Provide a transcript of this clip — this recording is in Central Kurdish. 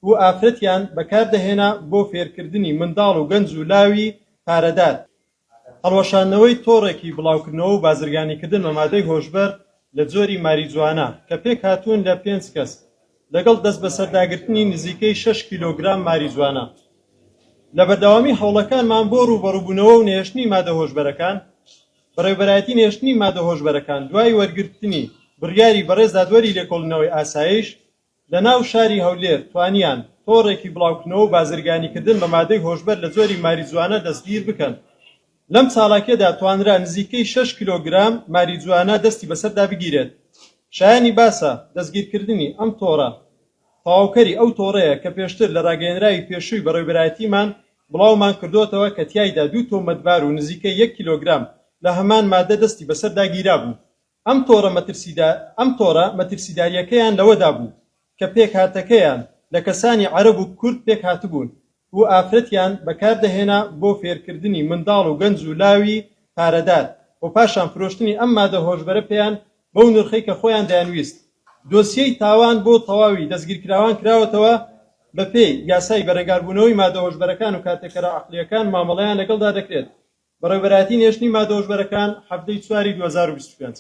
و ئافرەتیان بەکاردەهێنا بۆ فێرکردنی منداڵ و گەنج و لاوی پارەدار. هەڵوەشاندنەوەی تۆڕێکی بڵاوکردنەوە و بازرگانیکردن بە مادەی هۆشبەر لە جۆری ماریجوانا کە پێکهاتوون لە پێنج کەس، لەگەڵ دەستبەسەرداگرتنی نزیکەی شەش کیلۆگرام ماریجوانا. لە بەردەوامی هەوڵەکانمان بۆ ڕووبەڕووبوونەوە و نەهێشتنی مادە هۆشبەرەکان، بەڕێوەبەرایەتی نەهێشتنی مادە هۆشبەرەکان دوای وەرگرتنی بڕیاری بەڕێز دادوەری لێکۆڵینەوەی ئاسایش لە ناو شاری هەولێر توانیان تۆڕێکی بڵاوکردنەوە و بازرگانیکردن بە مادەی هۆشبەر لە جۆری ماریجوانا دەستگیر بکەن. لەم چالاکیەدا توانرا نزیکەی شەش کیلۆگرام ماریجوانا دەستی بەسەردا بگیرێت. شایانی باسە دەستگیرکردنی ئەم تۆڕە تەواوکەری ئەو تۆڕەیە کە پێشتر لە راگەیەنراوی پێشووی بەڕێوبەرایەتیمان بڵاومان کردۆتەوە کە تیایدا دوو تۆمەتبار و نزیکەی یەک کیلۆگرام لە هەمان مادە دەستی بەسەردا گیرابوو. ئەم تۆڕە مەترسیدا ئەم تۆڕە مەترسیدارییەکەیان لەوەدا بوو کە پێکهاتەکەیان لە کەسانی عەرەب و کورد پێکهاتبوون و ئافرەتیان بەکاردەهێنا بۆ فێرکردنی منداڵ و گەنج و لاوی پارەدار و پاشان فرۆشتنی ئەم مادە هۆشبەرە پێیان بەو نرخەی کە خۆیان دەیانویست. دۆسیەی تاوان بۆ تەواوی دەستگیرکراوان کراوەتەوە، بەپێی یاسای بەرەنگاربوونەوەی مادە هۆشبەرەکان و کارتێکەرە عەقڵییەکان مامەڵەیان لەگەڵدا دەکرێت. بەڕێوەبەرایەتی نێشتنی مادە هۆشبەرەکان، 17 ی چواری 2025.